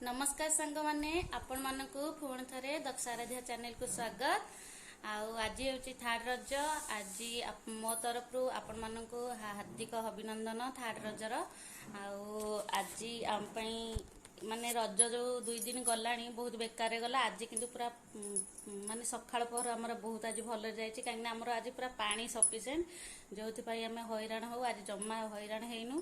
ନମସ୍କାର ସାଙ୍ଗମାନେ, ଆପଣମାନଙ୍କୁ ପୁଣି ଥରେ ଦକ୍ଷ ଆରାଧ୍ୟା ଚ୍ୟାନେଲକୁ ସ୍ୱାଗତ। ଆଉ ଆଜି ହେଉଛି ଥାର୍ଡ଼ ରଜ। ଆଜି ମୋ ତରଫରୁ ଆପଣମାନଙ୍କୁ ହାର୍ଦ୍ଦିକ ଅଭିନନ୍ଦନ ଥାର୍ଡ଼ ରଜର। ଆଉ ଆଜି ଆମ ପାଇଁ ମାନେ ରଜ ଯେଉଁ 2 ଦିନ ଗଲାଣି ବହୁତ ବେକାରରେ ଗଲା। ଆଜି କିନ୍ତୁ ପୁରା ମାନେ ସକାଳ ପହର ଆମର ବହୁତ ଆଜି ଭଲରେ ଯାଇଛି, କାହିଁକିନା ଆମର ଆଜି ପୁରା ପାଣି ସଫିସିଏଣ୍ଟ। ଯେଉଁଥିପାଇଁ ଆମେ ହଇରାଣ ହଉ, ଆଜି ଜମା ହଇରାଣ ହେଇନୁ।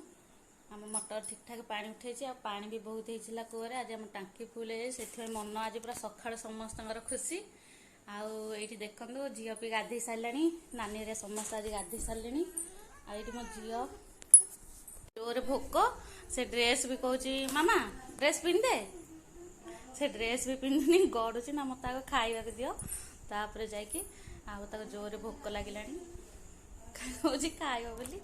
ଆମ ମଟର ଠିକ୍ ଠାକ୍ ପାଣି ଉଠେଇଛି ଆଉ ପାଣି ବି ବହୁତ ହେଇଥିଲା କୂଅରେ। ଆଜି ଆମ ଟାଙ୍କି ଫୁଲ୍ ହେଇଯାଇଛି, ସେଥିପାଇଁ ମନ ଆଜି ପୁରା ସକାଳୁ ସମସ୍ତଙ୍କର ଖୁସି। ଆଉ ଏଇଠି ଦେଖନ୍ତୁ, ଝିଅ ବି ଗାଧେଇ ସାରିଲାଣି, ନାନୀ ହେରିକା ସମସ୍ତେ ଆଜି ଗାଧେଇ ସାରିଲେଣି। ଆଉ ଏଇଠି ମୋ ଝିଅ ଜୋରେ ଭୋକ, ସେ ଡ୍ରେସ୍ ବି କହୁଛି, "ମାମା, ଡ୍ରେସ୍ ପିନ୍ଧେ।" ସେ ଡ୍ରେସ୍ ବି ପିନ୍ଧୁନି, ଗଡ଼ୁଛି ନା, "ମୋତେ ଆଗ ଖାଇବାକୁ ଦିଅ, ତାପରେ ଯାଇକି।" ଆଉ ତାକୁ ଜୋରେ ଭୋକ ଲାଗିଲାଣି, କହୁଛି ଖାଇବ ବୋଲି।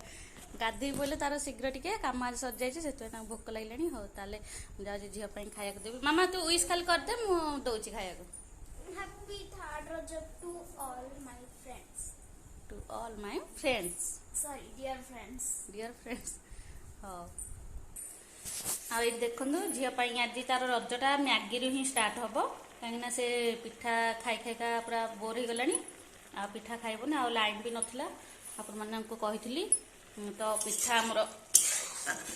ଗାଧେଇ ପଡ଼ିଲେ ତାର ଶୀଘ୍ର ଟିକେ କାମ ଆଜି ସରିଯାଇଛି, ସେଥିପାଇଁ ତାଙ୍କୁ ଭୋକ ଲାଗିଲାଣି। ହଉ ତାହେଲେ, ମୁଁ ଯାଉଛି ଝିଅ ପାଇଁ ଖାଇବାକୁ ଦେବି। ମାମା, ତୁ ୱିଶ୍ ଖାଲି କରିଦେ, ମୁଁ ଦଉଛି ଖାଇବାକୁ। Happy third Raja to all my friends. To all my friends. Sorry, dear friends. Dear friends. ହଉ, ଆଉ ଏଇଠି ଦେଖନ୍ତୁ, ଝିଅ ପାଇଁ ଆଜି ତାର ରଜଟା ମ୍ୟାଗିରୁ ହିଁ ଷ୍ଟାର୍ଟ ହବ, କାହିଁକିନା ସେ ପିଠା ଖାଇ ଖାଇକା ପୁରା ବୋର୍ ହେଇଗଲାଣି। ଆଉ ପିଠା ଖାଇବନି। ଆଉ ଲାଇନ୍ ବି ନଥିଲା, ଆପଣମାନଙ୍କୁ କହିଥିଲି। ତ ପିଠା ଆମର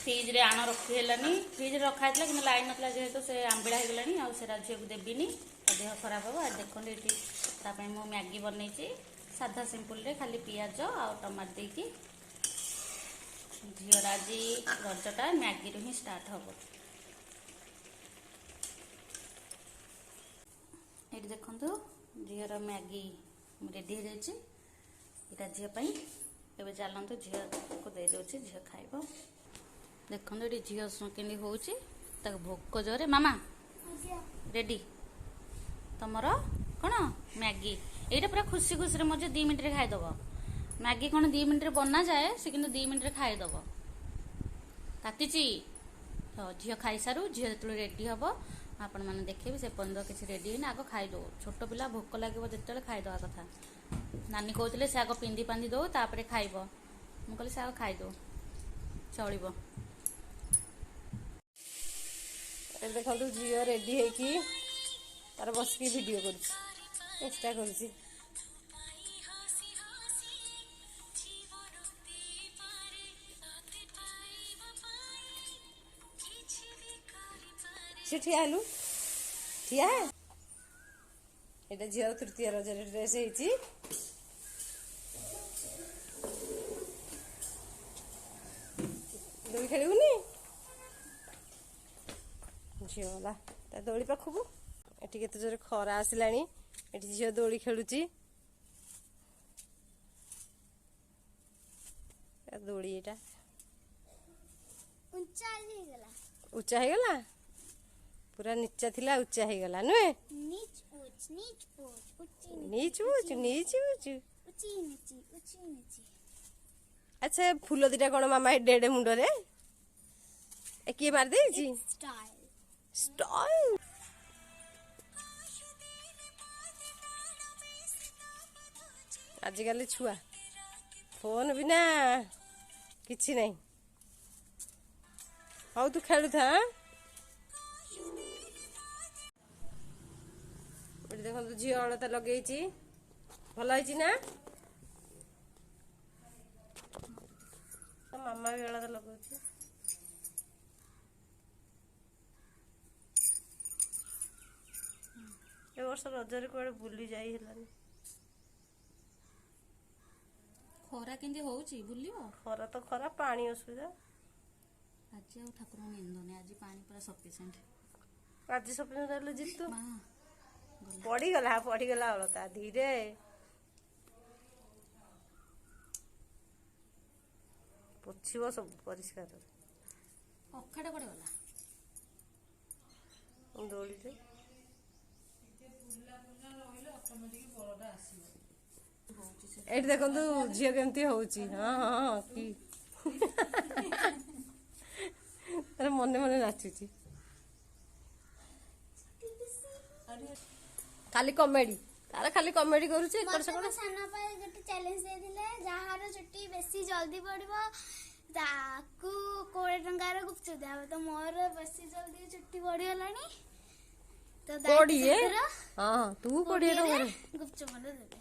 ଫ୍ରିଜରେ ଆଣ ରଖି ହେଲାନି। ଫ୍ରିଜରେ ରଖା ହେଇଥିଲା, କିନ୍ତୁ ଲାଇନ୍ ନଥିଲା ଯେହେତୁ ସେ ଆମ୍ବିଳା ହେଇଗଲାଣି। ଆଉ ସେଟା ଝିଅକୁ ଦେବିନି, ତା ଦେହ ଖରାପ ହେବ। ଆଉ ଦେଖନ୍ତୁ, ଏଇଠି ତା ପାଇଁ ମୁଁ ମ୍ୟାଗି ବନେଇଛି ସାଧା ସିମ୍ପୁଲରେ, ଖାଲି ପିଆଜ ଆଉ ଟମାଟୋ ଦେଇକି। ଝିଅର ଆଜି ରଜଟା ମ୍ୟାଗିରୁ ହିଁ ଷ୍ଟାର୍ଟ ହବ। ଏଇଠି ଦେଖନ୍ତୁ, ଝିଅର ମ୍ୟାଗି ରେଡ଼ି ହେଇଯାଇଛି। ଏଇଟା ଝିଅ ପାଇଁ। ଏବେ ଚାଲନ୍ତୁ, ଝିଅକୁ ଦେଇଦେଉଛି, ଝିଅ ଖାଇବ। ଦେଖନ୍ତୁ, ଏଠି ଝିଅ କେମିତି ହେଉଛି, ତାକୁ ଭୋକ ଜୋରେ। ମାମା ରେଡ଼ି, ତମର କ'ଣ ମ୍ୟାଗି? ଏଇଟା ପୁରା ଖୁସି ଖୁସିରେ ମୋ ଝିଅ 2 ମିନିଟ୍ରେ ଖାଇଦେବ। ମ୍ୟାଗି କ'ଣ 2 ମିନିଟ୍ରେ ବନାଯାଏ? ସେ କିନ୍ତୁ 2 ମିନିଟ୍ରେ ଖାଇଦେବ। ତାତିଛି। ହଉ, ଝିଅ ଖାଇସାରୁ। ଝିଅ ଯେତେବେଳେ ରେଡ଼ି ହେବ ଆପଣମାନେ ଦେଖିବେ। ସେ ପର୍ଯ୍ୟନ୍ତ କିଛି ରେଡ଼ି ହେଇନି, ଆଗ ଖାଇଦେଉ। ଛୋଟ ପିଲା, ଭୋକ ଲାଗିବ ଯେତେବେଳେ ଖାଇଦେବା କଥା। ନାନୀ କହୁଥିଲେ ସେ ଆଗ ପିନ୍ଧି ପାନ୍ଧି ଦଉ, ତାପରେ ଖାଇବ। ମୁଁ କହିଲି ସେ ଆଗ ଖାଇଦଉ, ଚଳିବ। ଏଠି ଦେଖନ୍ତୁ, ଝିଅ ରେଡି ହେଇକି ତାର ବସିକି ଭିଡ଼ିଓ କରୁଛି, ଚେଷ୍ଟା କରୁଛି। ସେ ଠିଆ ହେଲୁ, ଠିଆ ହେ। ଏଇଟା ଝିଅର ତୃତୀୟ ରଜରେ ଡ୍ରେସ୍ ହେଇଛି। ଦୋଳି ଖେଳିବୁନି? ଝିଅ ଗଲା ତା ଦୋଳି ପାଖକୁ। ଏଠି କେତେ ଜୋରେ ଖରା ଆସିଲାଣି, ଏଠି ଝିଅ ଦୋଳି ଖେଳୁଛି। ତା ଦୋଳି ଏଇଟା। ଉଞ୍ଚା ହେଇଗଲା। ଉଚ୍ଚା ହେଇଗଲା, ପୁରା ନିଚା ଥିଲା, ଉଚ୍ଚା ହେଇଗଲା, ନୁହେଁ? ନୀଚ ଉଚ ନୀଚ ଉଚ ଉଚି। ନିଚ ଉଚ ନିଚ ଉଚ। ଉଚି ନିଚି ଉଚି ନିଚି। ଆଚ୍ଛା, ଫୁଲ ଦିଟା କଣ ମାମା ଏଡେ ଏଡେ ମୁଣ୍ଡରେ? ଏ କିଏ ମାରିଦେଇଛି? ଷ୍ଟାଇଲ। ଷ୍ଟାଇଲ। ଆଜିକାଲି ଛୁଆ ଫୋନ ବିନା କିଛି ନାହିଁ। ହଉ, ତୁ ଖେଳୁଥା ଆଁ? ଏଠି ଦେଖନ୍ତୁ, ଝିଅ ଅଳତା ଲଗେଇଛି। ଭଲ ହେଇଛି ନା? ତା ମାମା ବି ଅଳତା ଲଗାଉଛି। ଏ ବର୍ଷ ରଜରେ କୁଆଡେ ବୁଲି ଯାଇ ହେଲାନି। ଖରା କେମିତି ହଉଛି, ବୁଲିବ? ଖରା ତ ଖରା, ପାଣି ଅସୁବିଧା। ଆଜି ଆଉ ଠାକୁରଙ୍କୁ ନିନ୍ଦୁନି, ଆଜି ପାଣି ପୁରା ସଫିସିଏଣ୍ଟ। ଆଜି ସପିଂ ହେଲେ ଜିତୁ। ମା ଗଲା। ପଡିଗଲା, ପଡିଗଲା ଅଳତା। ଧୀରେ ପୋଛିବ ସବୁ ପରିଷ୍କାର। ଅଖାଟା କୁଆଡ଼େ ଗଲା? ଦୋଳିରେ। ହଉଛି ସେ। ଏଇଠି ଦେଖନ୍ତୁ, ଝିଅ କେମିତି ହଉଛି। ହଁ ହଁ କି ତାର ମନେ ମନେ ନାଚୁଛି। ଖାଲି କମେଡି ତାର, ଖାଲି କମେଡି କରୁଛି ଏପଟ ମତେ ସେପଟ। ମୋ ସାନ ବାପା ଗୋଟେ ଚ୍ୟାଲେଞ୍ଜ ଦେଇଥିଲେ, ଯାହାର ଚୁଟି ବେଶୀ ଜଲ୍ଦି ବଢିବ ତାକୁ 20 ଟଙ୍କାର ଗୁପଚୁପ ଦିଆହବ। ତ ମୋର ବେଶୀ ଜଲ୍ଦି ଚୁଟି ବଢିଗଲାଣି ତ 20? ହଁ, ତୁ 20 ଟଙ୍କାରେ ଗୁପଚୁପ ମୋତେ ଦେବେ।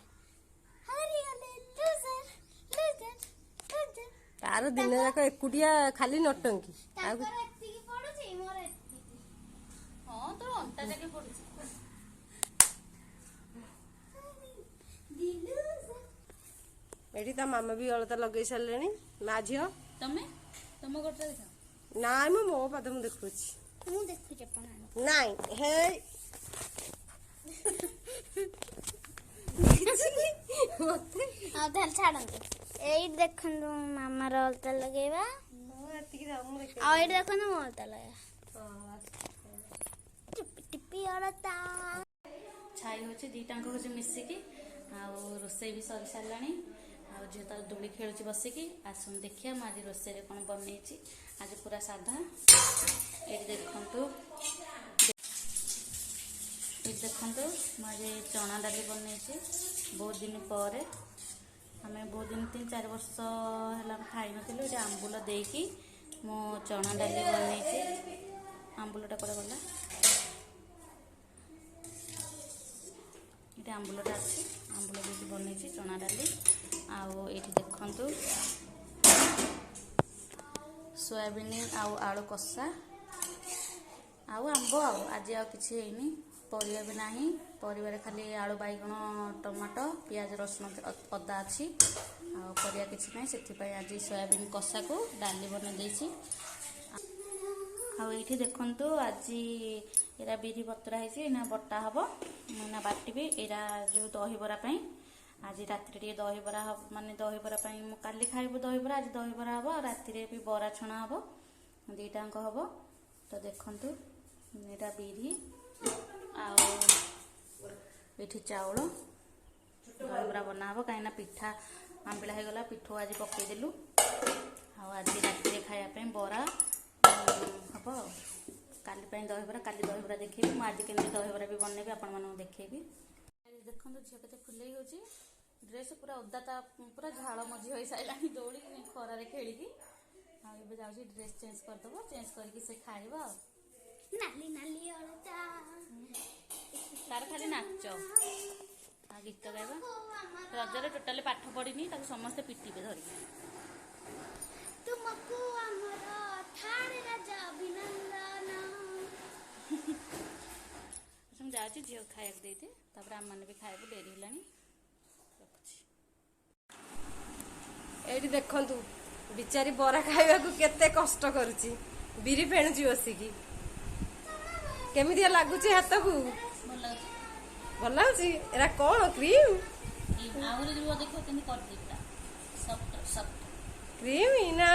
ହାରିଗଲେ, ଲୁଜର, ଲୁଜର, ଲୁଜର। ତାର ଦିନ ଯାକ ଏକୁଟିଆ ଖାଲି ନଟଙ୍କି ଆଉ। ତାଙ୍କର ଏତିକି ପଡୁଛି, ମୋର ଏତିକି। ହଁ, ତୋର ଅଣ୍ଟା ଯାକେ ପଡୁଛି। ଦି ଲୁଜର। ଏଠି ତା ମାମା ବି ଅଳତା ଲଗେଇ ସାରିଲେଣି, ମା ଝିଅ। ତମେ ତମ ଗୋଡ଼ଟା ଦେଖ। ନାଇଁ, ମୁଁ ମୋ ପାଦ ମୁଁ ଦେଖୁଛି। ମୁଁ ଦେଖୁଛି ଆପଣ। ନାଇଁ ହେ, ମତେ ଆଉ ତାହେଲେ ଛାଡ଼ନ୍ତୁ। ଏଇଠି ଦେଖନ୍ତୁ ମାମାର ଅଳତା ଲଗେଇବା। ମୁଁ ଏତିକି ଥାଉ, ମୁଁ ଦେଖେ। ଆଉ ଏଇଠି ଦେଖନ୍ତୁ ମୋ ଅଳତା ଲଗେଇବା। ଟିପି ଟିପି ଅଳତା। ଛାଇ ହେଉଛି, ଦିଟାଙ୍କ ହେଉଛି ମିଶିକି। ଆଉ ରୋଷେଇ ବି ସରି ସାରିଲାଣି ଆଉ ଝିଅ ତାର ଦୋଳି ଖେଳୁଛି ବସିକି। ଆସନ୍ତୁ ଦେଖିବା ମୁଁ ଆଜି ରୋଷେଇରେ କ'ଣ ବନେଇଛି। ଆଜି ପୁରା ସାଧା। ଏଇଠି ଦେଖନ୍ତୁ, ଏଇଠି ଦେଖନ୍ତୁ, ମୁଁ ଆଜି ଚଣା ଡାଲି ବନେଇଛି ବହୁତ ଦିନ ପରେ। ଆମେ ବହୁତ ଦିନ, 3-4 ବର୍ଷ ହେଲା ଆମେ ଖାଇନଥିଲୁ। ଏଇଠି ଆମ୍ବୁଲ ଦେଇକି ମୁଁ ଚଣା ଡାଲି ବନେଇଛି। ଆମ୍ବୁଲଟା କୁଆଡ଼େ ଗଲା? ଏଇଠି ଆମ୍ବୁଲଟା ଅଛି। ଆମ୍ବୁଲ ଦେଇକି ବନେଇଛି ଚଣା ଡାଲି। ଆଉ ଏଇଠି ଦେଖନ୍ତୁ ସୋୟାବିନ୍ ଆଉ ଆଳୁ କଷା ଆଉ ଆମ୍ବ। ଆଉ ଆଜି ଆଉ କିଛି ହେଇନି, ପରିବା ବି ନାହିଁ। ପରିବାରେ ଖାଲି ଆଳୁ, ବାଇଗଣ, ଟମାଟୋ, ପିଆଜ, ରସୁଣ, ଅଦା ଅଛି ଆଉ ପରିବା କିଛି ନାହିଁ। ସେଥିପାଇଁ ଆଜି ସୋୟାବିନ୍ କଷାକୁ ଡାଲି ବନେଇ ଦେଇଛି। ଆଉ ଏଇଠି ଦେଖନ୍ତୁ, ଆଜି ଏଇଟା ବିରି ବତୁରା ହେଇଛି, ଏଇନା ବଟା ହବ, ମୁଁ ଏଇନା ବାଟିବି। ଏଇଟା ଯୋଉ ଦହିବରା ପାଇଁ, ଆଜି ରାତିରେ ଟିକେ ଦହିବରା ହବ। ମାନେ ଦହିବରା ପାଇଁ ମୁଁ କାଲି ଖାଇବୁ ଦହିବରା, ଆଜି ଦହିବରା ହବ ଆଉ ରାତିରେ ବି ବରା ଛଣା ହବ, ଦିଟାଙ୍କ ହବ। ତ ଦେଖନ୍ତୁ, ଏଇଟା ବିରି ଆଉ ଏଇଠି ଚାଉଳ, ଦହିବରା ବନା ହବ। କାହିଁକିନା ପିଠା ଆମ୍ବିଳା ହେଇଗଲା, ପିଠଉ ଆଜି ପକେଇଦେଲୁ। ଆଉ ଆଜି ରାତିରେ ଖାଇବା ପାଇଁ ବରା ହବ ଆଉ କାଲି ପାଇଁ ଦହିବରା। କାଲି ଦହିବରା ଦେଖେଇବି ମୁଁ। ଆଜି କେମିତି ଦହିବରା ବି ବନେଇବି, ଆପଣମାନଙ୍କୁ ଦେଖେଇବି। ଆଜି ଦେଖନ୍ତୁ ଝିଅ କେତେ ଫୁଲେଇ ହେଉଛି, ଡ୍ରେସ୍ ପୁରା ଓଦା, ତା ପୁରା ଝାଳ ମଝି ହୋଇସାରିଲାଣି ଦୌଡ଼ି ଖରାରେ ଖେଳିକି। ଆଉ ଏବେ ଯାଉଛି ଡ୍ରେସ୍ ଚେଞ୍ଜ କରିଦେବ, ଚେଞ୍ଜ କରିକି ସେ ଖାଇବ ଆଉ। ନାଲି ନାଲି ଅଳତା। ତାର ଖାଲି ନାଚ ଆଉ ଗୀତ ଗାଇବା। ରଜରେ ଟୋଟାଲି ପାଠ ପଢିନି, ତାକୁ ସମସ୍ତେ ପିଟିବେ ଧରିକି। ତୁମକୁ ଆମର ଥାର୍ଡ ରଜ ଅଭିନନ୍ଦନ। ଆଚ୍ଛା, ମୁଁ ଯାଉଛି ଝିଅକୁ ଖାଇବାକୁ ଦେଇଦିଏ, ତାପରେ ଆମମାନେ ବି ଖାଇବୁ, ଡେରି ହେଲାଣି। ରଖୁଛି। ଏଇଠି ଦେଖନ୍ତୁ, ବିଚାରୀ ବରା ଖାଇବାକୁ କେତେ କଷ୍ଟ କରୁଛି, ବିରି ଫେଣୁଛି ବସିକି। କେମିତିଆ ଲାଗୁଛି ହାତକୁ? ଭଲ ଲାଗୁଛି। ଭଲ ଲାଗୁଛି? ଏରା କଣ, କ୍ରିମ? ଏଇ ଆହୁରି ଯିବ, ଦେଖିବ କେମିତି କରିଦେବି, ପୁରା ସଫ୍ଟ ସଫ୍ଟ। କ୍ରିମ ନା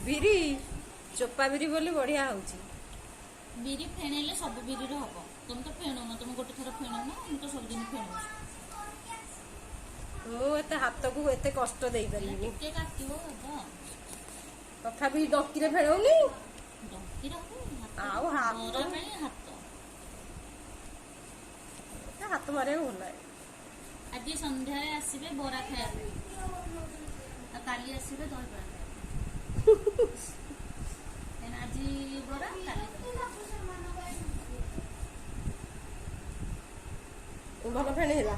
ବିରି? ଚୋପା ବିରି ବୋଲି ବଢିଆ ହଉଛି। ବିରି ଫେଣେଇଲେ ସବୁ ବିରିରେ ହବ। ତମେ ତ ଫେଣୁନ, ତମେ ଗୋଟେ ଥର ଫେଣୁନ, ମୁଁ ତ ସବୁଦିନ ଫେଣୁଛି। ମୁଁ ଏତେ ହାତକୁ ଏତେ କଷ୍ଟ ଦେଇପାରିବିନି। ଟିକେ କାଟିବ, ହବ। ତଥାପି ଡଙ୍କିରେ ଫେଣଉନି। ଡଙ୍କିରେ ହବ ହାତ। ଆଉ ହାତ? ବରା ପାଇଁ ହାତ। ମତେ ହାତ ମାରିବାକୁ ଭଲ ଲାଗେ। ଆଜି ସନ୍ଧ୍ୟାରେ ଆସିବେ ବରା ଖାଇବା ପାଇଁ ଆଉ କାଲି ଆସିବେ ଦହିବରା ଖାଇବା ପାଇଁ। କାହିଁକିନା ଆଜି ବରା, କାଲି ଦହିବରା। ଭଲ ଫେଣେଇ ହେଲା।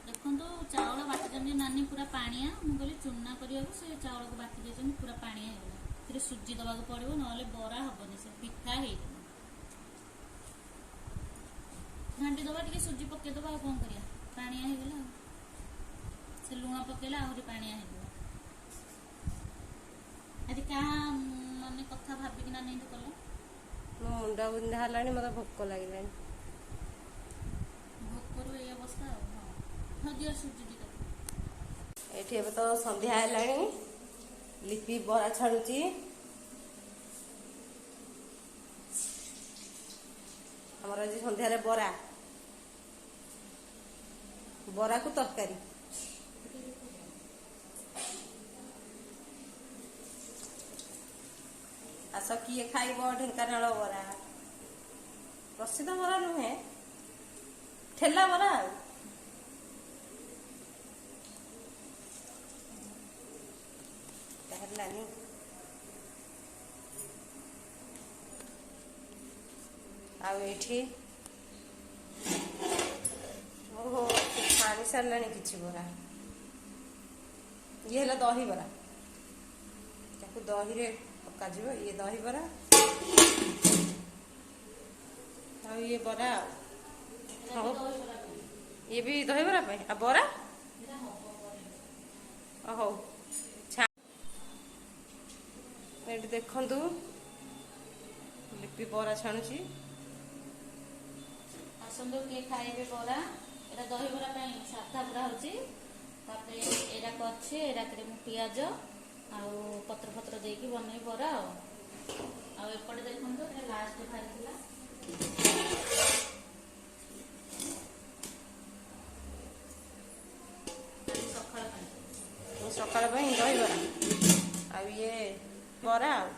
ଦେଖନ୍ତୁ, ଚାଉଳ ବାଟିଛନ୍ତି ନାନୀ ପୁରା ପାଣିଆ। ମୁଁ କହିଲି ଚୁନା କରିବାକୁ, ସେ ଚାଉଳକୁ ବାଟି ଦେଇଛନ୍ତି, ପୁରା ପାଣିଆ ହେଇଗଲା। ସେଥିରେ ସୁଜି ଦେବାକୁ ପଡ଼ିବ, ନହେଲେ ବରା ହବନି, ସେ ପିଠା ହେଇଯିବ। ଘାଣ୍ଟି ଦବା, ଟିକେ ସୁଜି ପକେଇଦବା, ଆଉ କଣ କରିବା? ପାଣିଆ ହେଇଗଲା ଆଉ ସେ ଲୁଣ ପକେଇଲେ ଆହୁରି ପାଣିଆ ହେଇଯିବ। ଆଜି କାହା ମାନେ କଥା ଭାବିକି ନାନୀ ଏମିତି କଲ? ମୋ ମୁଣ୍ଡ ବିନ୍ଧା ହେଲାଣି, ମତେ ଭୋକ ଲାଗିଲାଣି। ଭୋକରୁ ଏଇ ଅବସ୍ଥା ଆଉ। ହଁ ହଁ, ଦିଅ ସୁଜି ଦିଟା। ଏଠି ଏବେ ତ ସନ୍ଧ୍ୟା ହେଲାଣି, ଲିପି ବରା ଛାଣୁଛି। ଆମର ଆଜି ସନ୍ଧ୍ୟାରେ ବରା, ବରାକୁ ତରକାରୀ। ଆସ, କିଏ ଖାଇବ ଢେଙ୍କାନାଳ ବରା? ପ୍ରସିଦ୍ଧ ବରା ନୁହେଁ, ଠେଲା ବରା ଆଉ। ହେଲାନି। ଆଉ ଏଇଠି ଓହୋ, ଛାଣି ସାରିଲାଣି କିଛି ବରା। ଇଏ ହେଲା ଦହିବରା, ତାକୁ ଦହିରେ ପକାଯିବ। ଇଏ ଦହିବରା ଆଉ ଇଏ ବରା। ଆଉ ହଉ, ଇଏ ବି ଦହିବରା ପାଇଁ। ଆଉ ବରା ହଉ। ଏଠି ଦେଖନ୍ତୁ, ଲିପି ବରା ଛାଣୁଛି। ଆସନ୍ତୁ, କିଏ ଖାଇବେ ବରା? ଏଇଟା ଦହିବରା ପାଇଁ ସାଧା ପୁରା ହଉଛି। ତାପରେ ଏଇରାକ ଅଛି, ଏଇରାକରେ ମୁଁ ପିଆଜ ଆଉ ପତ୍ର ଫତ୍ର ଦେଇକି ବନେଇବି ବରା। ଆଉ ଏପଟେ ଦେଖନ୍ତୁ, ଏଇଟା ଲାଷ୍ଟ ବାହାରିଥିଲା। ସକାଳ ପାଇଁ। ସକାଳ ପାଇଁ ଦହିବରା ଆଉ ଇଏ ବରା। ଆଉ